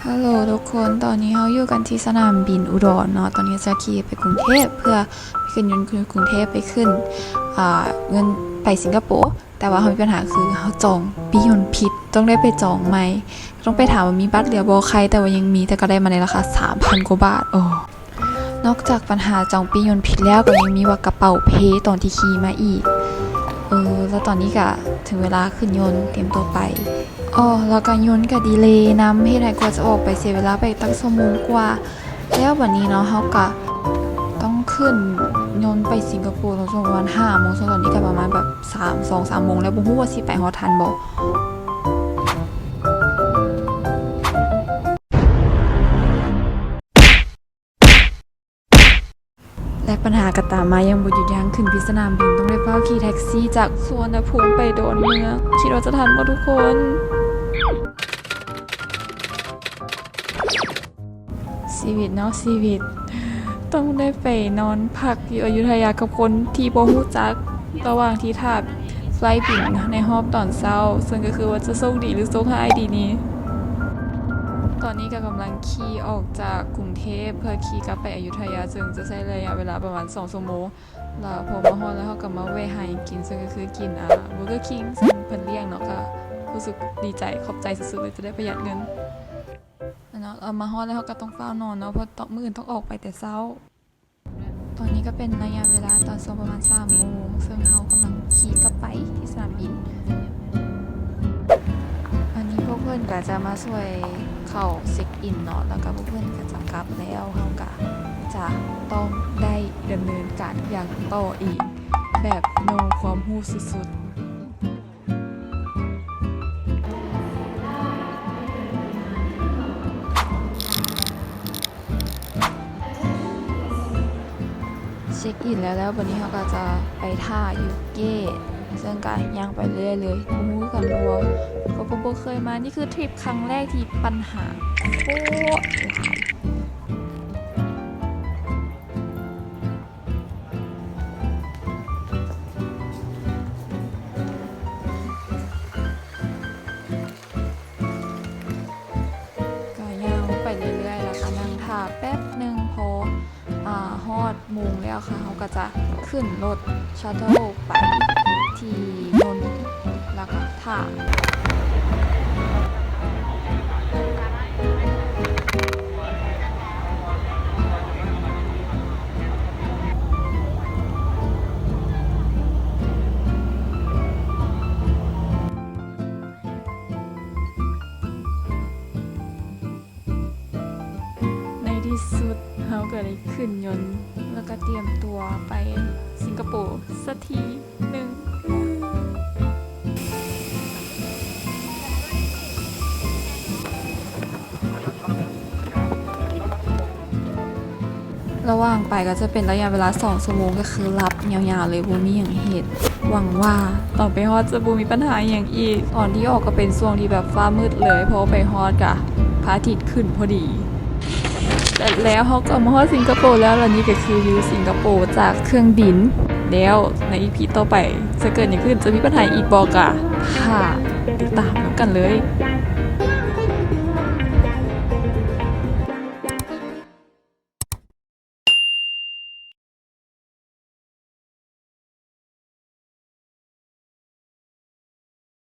ຮັລໂຫຼທຸກຄົນ, ຕອນນີ້ເຮົາຢູ່ກັນທີ່ສະໜາມບິນອຸດອນເນາະ. ຕອນນີ້ຈະຂີ່ໄປກຸງເທບ ເພື່ອໄປຂຶ້ນຍົນຢູ່ກຸງເທບ ໄປຂຶ້ນ ອ່າ ຍົນໄປສິງກະໂປ, ແຕ່ວ່າເຮົາມີບັນຫາຄືເຮົາຈອງປີ້ຍົນຜິດ, ຕ້ອງໄດ້ໄປຈອງໃໝ່, ຕ້ອງໄປຖາມວ່າມີບັດເຫຼືອບໍ່. ໄຄແຕ່ວ່າຍັງມີ, ແຕ່ກໍໄດ້ມາໃນລາຄາສາມພັນກວ່າບາດ. ໂອ້ ນອກຈາກບັນຫາຈອງປີ້ຍົນຜິດແລ້ວ ກໍຍັງມີວ່າກະເປົາເພຕອນທີ່ຂີ່ມາອີກ. ເອີ ແລ້ວຕອນນີ້ກະເຖິງເວລາຂຶ້ນຍົນ ຕຽມຕົວໄປ. ອໍ ແລ້ວກະຍົນກະດີເລນຳ, ເຮັດໃຫ້ກວ່າຈະອອກໄປເສຍເວລາໄປຕັ້ງຊົ່ວໂມງກວ່າ. ແລ້ວບັດນີ້ເນາະ ເຮົາກະຕ້ອງຂຶ້ນຍົນໄປສິງກະໂປເນາະ ຊ່ວງປະມານຫ້າໂມງ, ຊ່ວງຕອນນີ້ກະປະມານແບບສາມ ສອງສາມໂມງແລ້ວ, ບໍ່ຮູ້ວ່າຊິໄປຮອດທັນບໍ່. ແລະ ບັນຫາກໍຕາມມາຢ່າງບໍ່ຢຸດຢັ້ງ, ຂຶ້ນທີ່ສະໜາມບິນຕ້ອງໄດ້ຟ້າວຂີ່ແທັກຊີຈາກສຸວັນນະພູມໄປດອນເມືອງ. ຄິດວ່າຈະທັນບໍ່ທຸກຄົນ? ຊີວິດເນາະ ຊີວິດ, ຕ້ອງໄດ້ໄປນອນພັກຢູ່ອະຍຸທຍາກັບຄົນທີ່ບໍ່ຮູ້ຈັກ ລະຫວ່າງທີ່ຖ້າໄຟບິນໃນຮອບຕອນເຊົ້າ, ເຊິ່ງກໍຄືວ່າຈະໂຊກດີຫຼືໂຊກຮ້າຍດີນີ້. ຕອນນີ້ກໍກຳລັງຂີ່ອອກຈາກກຸງເທບ ເພື່ອຂີ່ກັບໄປອະຍຸທຍາ, ເຊິ່ງຈະໃຊ້ໄລຍະເວລາປະມານສອງຊົ່ວໂມງ. ລະພໍມາຮອດແລ້ວ ເຮົາກໍມາແວະຫາຫຍັງກິນ, ເຊິ່ງກໍຄືກິນ ອ່າ ເບີເກີຄິງ ເຊິ່ງເພິ່ນລ້ຽງເນາະ, ກໍຮູ້ສຶກດີໃຈ ຂອບໃຈສຸດໆເລີຍ ຈະໄດ້ປະຢັດເງິນ. ແລ້ວເນາະ ເຮົາມາຮອດແລ້ວ ເຮົາກໍຕ້ອງຟ້າວນອນເນາະ, ເພາະຕ້ອງ ມື້ອື່ນຕ້ອງອອກໄປແຕ່ເຊົ້າ. ຕອນນີ້ກໍເປັນໄລຍະເວລາຕອນຊ່ວງປະມານສາມໂມງ, ເຊິ່ງເຮົາກຳລັງຂີ່ກັບໄປທີ່ສະໜາມບິນ. ອັນນີ້ພວກເພິ່ນກໍຈະມາຊ່ວຍເຂົ້າເຊັກອິນເນາະ, ແລ້ວກໍພວກເພິ່ນກໍຈະກັບແລ້ວ, ເຮົາກໍຈະຕ້ອງໄດ້ດຳເນີນການທຸກຢ່າງຕໍ່ເອງ ແບບໂນຄວາມຮູ້ສຸດໆ. ເຊັກອິນແລ້ວ ແລ້ວບັດນີ້ເຮົາກໍຈະໄປຖ້າຢູ່ເກດ, ເຊິ່ງກໍຍ່າງໄປເລື້ອຍໆເລີຍ, ບໍ່ຮູ້ຄືກັນວ່າ ເພາະບໍ່ເຄີຍມາ. ນີ້ຄືທຣິບຄັ້ງແລກທີ່ບັນຫາໂຄດຫຼາຍ. ກໍຍ່າງໄປເລື້ອຍໆ ແລ້ວກໍນັ່ງຖ້າແປັບໜຶ່ງ, ພໍ ອາ ຮອດໂມງແລ້ວ ເຮົາກໍຈະຂຶ້ນລົດຊັດເທິລໄປທີ່ຍົນ ແລ້ວກໍຖ້າ. ໃນທີ່ສຸດເຮົາກໍໄດ້ຂຶ້ນຍົນ ແລ້ວກໍຕຽມຕົວໄປສິງກະໂປສັກທີໜຶ່ງ. ລະຫວ່າງໄປກໍຈະເປັນໄລຍະເວລາສອງຊົ່ວໂມງ, ກໍຄືຫຼັບຍາວໆເລີຍ ບໍ່ມີຫຍັງເຮັດ. ຫວັງວ່າຕອນໄປຮອດຈະບໍ່ມີບັນຫາອີ່ຫຍັງອີກ. ຕອນທີ່ອອກກໍເປັນຊ່ວງທີ່ແບບຟ້າມືດເລີຍ, ພໍໄປຮອດກະພະອາທິດຂຶ້ນພໍດີ. ແລະ ແລ້ວເຮົາກໍມາຮອດສິງກະໂປແລ້ວ, ແລະ ນີ້ກໍຄືວິວສິງກະໂປຈາກເຄື່ອງບິນ. ແລ້ວໃນອີພີຕໍ່ໄປຈະເກີດຫຍັງຂຶ້ນ, ຈະມີບັນຫາອີກບໍ່, ກະຖ້າຕິດຕາມນຳກັນເລີຍ.